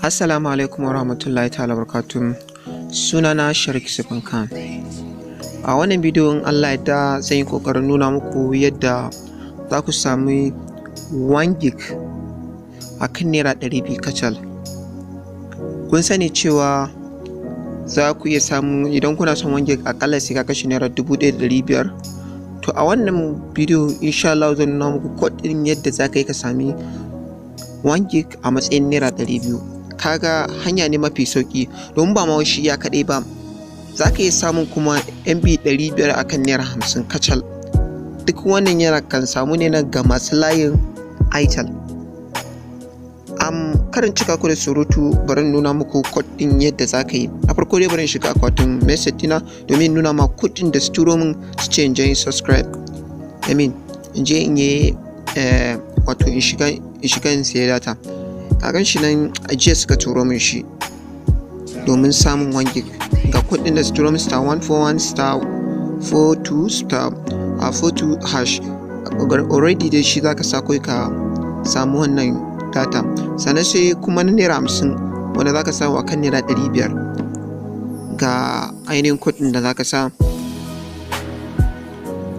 Assalamu alaikum wa rahmatullahi ta'ala barakatuh. Sunana Sharik Sifan Khan. A wannan bidiyo, in Allah ya yarda, zan yi ƙoƙarin nuna muku yadda za ku sami 1 gig a kan ₦200 kacal. Kun sani cewa za ku iya samu, idan kuna son 1 gig, aƙalla sai ka kashe ₦1500. To, a wannan bidiyo, insha Allah, zan nuna muku code ɗin yadda za ka yi ka sami 1 gig a matsayin ₦200. Kaga hanya ne mafi sauƙi, domin ba ma shi iya kaɗai ba, za ka iya samun kuma MB 500 a kan ₦50 kacal. Duk wannan yana kan samu ne na ga masu layin Airtel. Kar in cika ku da surutu, bari in nuna muku code ɗin yadda za ka yi. A farko dai, bari in shiga akwatin message ɗina domin nuna ma code ɗin da su turo min, su ce in je in subscribe. I mean, in je in yi, wato in shiga in siya data. Ka gan shi nan, a jiya suka turo min shi domin samun 1 gig. Ga code ɗin da su turo min: *141*42*42#. Already dai shi za ka sa kawai ka samu wannan data. Sannan sai kuma na ₦50, wanda za ka samu a kan ₦500. Ga ainihin code ɗin da za ka sa: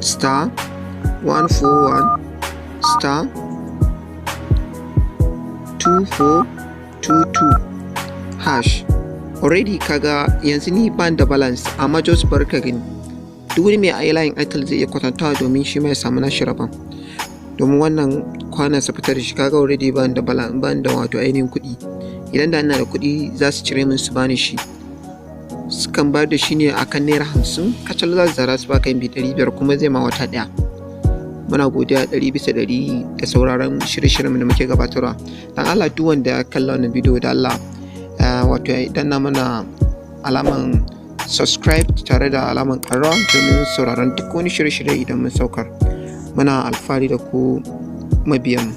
*141*2422#. Already kaga yanzu ni ban da balance, amma just bari ka gani. Duk wani mai layin Airtel zai iya kwatantawa domin shi ma ya samu nashi rabon. Domin wannan kwanan su fitar da shi, kaga already ban da balance, ban da wato ainihin kuɗi. Idan da ina da kuɗi, za su cire min su bani shi. Sukan bayar da shi ne a kan ₦50 kacal, za su zara su baka MB 500, kuma zai ma wata ɗaya. Muna godiya 100% da sauraron shirye-shiryen da muke gabatarwa. Dan Allah, duk wanda ya kalla wannan bidiyo, da Allah, wato ya danna mana alaman subscribe tare da alaman ƙararrawa domin sauraron duk wani shirye-shirye idan mun saukar. Muna alfahari da ku mabiyanmu.